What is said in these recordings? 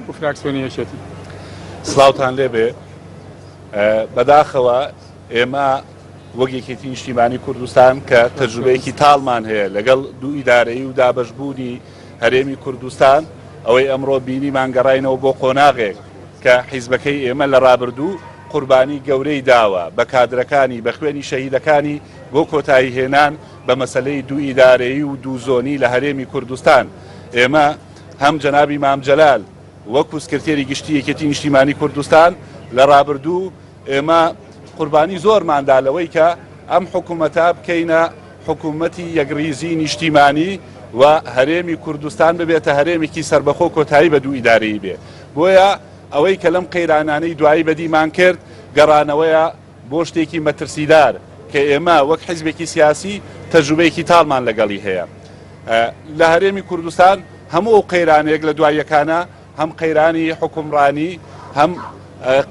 و فراکسیۆنی یەکێتی. سڵاوتان لێبێ. بەداخەوە ئێمە وەک یەکێتی نیشتیمانی کوردستان کە تەجروبەیەکی تاڵمان هەیە لەگەڵ دوو ئیدارەیی و دابەشبوونی هەرێمی کوردستان، ئەوەی ئەمڕۆ بینیمان گەڕاینەوە بۆ قۆناغێک کە حیزبەکەی ئێمە لە ڕابردوو قوربانی گەورەی داوە بە کادرەکانی، بە خوێنی شەهیدەکانی بۆ کۆتایی هێنان بە مەسەلەی دوو ئیدارەیی و دوو زۆنی لە هەرێمی کوردستان. ئێمە هەم جەنابی مام جەلال وەکو سکرتێری گشتی یەکێتی نیشتیمانی کوردستان لە ڕابردوو ئێمە قوربانی زۆرمان دا لەوەی کە ئەم حکوومەتە بکەینە حکوومەتی یەکڕیزی نیشتیمانی و هەرێمی کوردستان ببێتە هەرێمێکی سەربەخۆ کۆتایی بە دوو ئیدارەیی بێ. بۆیە ئەوەی کە لەم قەیرانانەی دوایی بەدیمان کرد گەڕانەوەیە بۆ شتێکی مەترسیدار کە ئێمە وەک حیزبێکی سیاسی تەجروبەیەکی تاڵمان لەگەڵی هەیە لە هەرێمی کوردستان هەموو ئەو قەیرانێک لە دواییەکانە هەم قەیرانی حکومڕانی هەم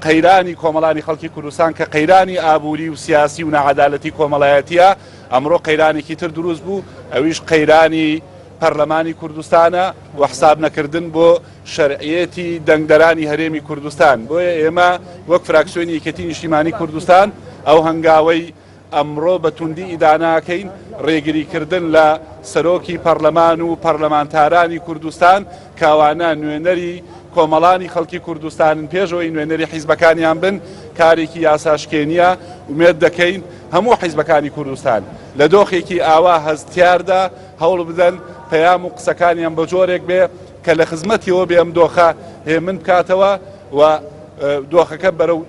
قەیرانی کۆمەڵانی خەڵکی کوردستان کە قەیرانی ئابووری و سیاسی و نەعادالەتی کۆمەڵایەتیە ئەمڕۆ قەیرانێکی تر دروست بوو ئەویش قەیرانی پەرلەمانی کوردستانە و حساب نەکردن بۆ شەرعیەتی دەنگدەرانی هەرێمی کوردستان، بۆیە ئێمە وەک فراکسیۆنی یەکێتی نیشتیمانی کوردستان ئەو هەنگاوەی ئەمڕۆ بە توندی ئیدانەکەین، ڕێگریکردن لە سەرۆکی پەرلەمان و پەرلەمانتارانی کوردستان کە ئەوانە نوێنەری کۆمەڵانی خەڵکی کوردستانن پێش ئەوەی نوێنەری حیزبەکانیان بن کارێکی یاساشکێنیە، ئومێد دەکەین هەموو حیزبەکانی کوردستان لە دۆخێکی ئاوا هەستیاردا هەوڵ بدەن پەیام و قسەکانیان بە جۆرێک بێ کە لە خزمەتیەوە بێ ئەم دۆخە هێمن بکاتەوە و دۆخەکە بەرەو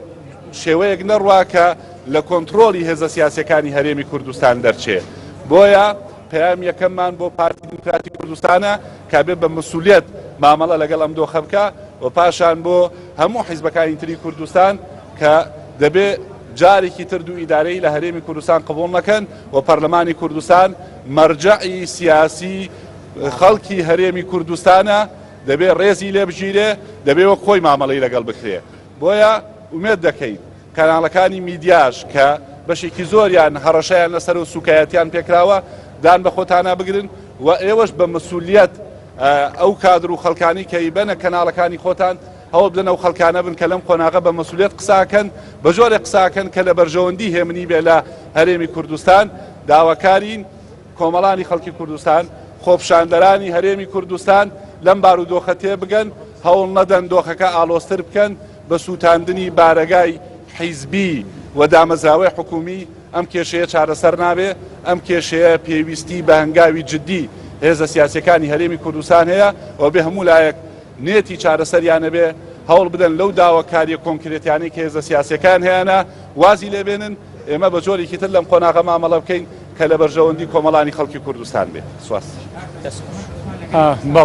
شێوەیەک نەڕوا کە لە کۆنترۆڵی هێزە سیاسەکانی هەرێمی کوردستان دەرچێ. بۆیە پەیام یەکەممان بۆ پارتی دیموکراتی کوردستانە کە بێ بە مەسئولیەت مامەڵە لەگەڵ ئەم دۆخە بکا و پاشان بۆ هەموو حیزبەکانی تری کوردستان کە دەبێ جارێکی تر دوو ئیدارەیی لە هەرێمی کوردستان قبوڵ نەکەن و پەرلەمانی کوردستان مەرجەعی سیاسی خەڵکی هەرێمی کوردستانە دەبێ ڕێزی لێ بگیرێ، دەبێ وەک خۆی مامەڵەی لەگەڵ بکرێ. بۆیە ئومێد دەکەین کەناڵەکانی میدیاش کە بەشێکی زۆریان هەڕەشەیان لەسەر و سوکایەتیان پێکراوە دان بە خۆتانا بگرن و ئێوەش بە مەسولیەت ئەو کادر و خەڵکانی کە ئیبەنە کەناڵەکانی خۆتان هەوڵ بدەن ئەو خەڵکانە بن کە لەم قۆناغە بە مەسولیەت قساکەن بە جۆرێک قساکەن کە لە بەرژەوەندی هێمنی بێ لە هەرێمی کوردستان داواکارین کۆمەڵانی خەڵکی کوردستان، خۆپیشاندەرانی هەرێمی کوردستان لەم بارودۆخە تێبگەن، هەوڵ نەدەن دۆخەکە ئاڵۆزتر بکەن بە سووتاندنی بارەگای حیزبی و دامەزراوەی حکوومی، ئەم کێشەیە چارەسەر نابێ، ئەم کێشەیە پێویستی بە هەنگاوی جددی هێزە سیاسییەکانی هەرێمی کوردستان هەیە و بێ هەموو لایەک نێتی چارەسەریان نەبێ، هەوڵ بدەن لەو داواکارییە کۆنکرێتیانەی کە هێزە سیاسییەکان هەیانە وازی لێ بێنن، ئێمە بە جۆرێکی تر لەم قۆناغە مامەڵە بکەین کە لە بەرژەوەندی کۆمەڵانی خەڵکی کوردستان بێت. سواس. بەڵێ.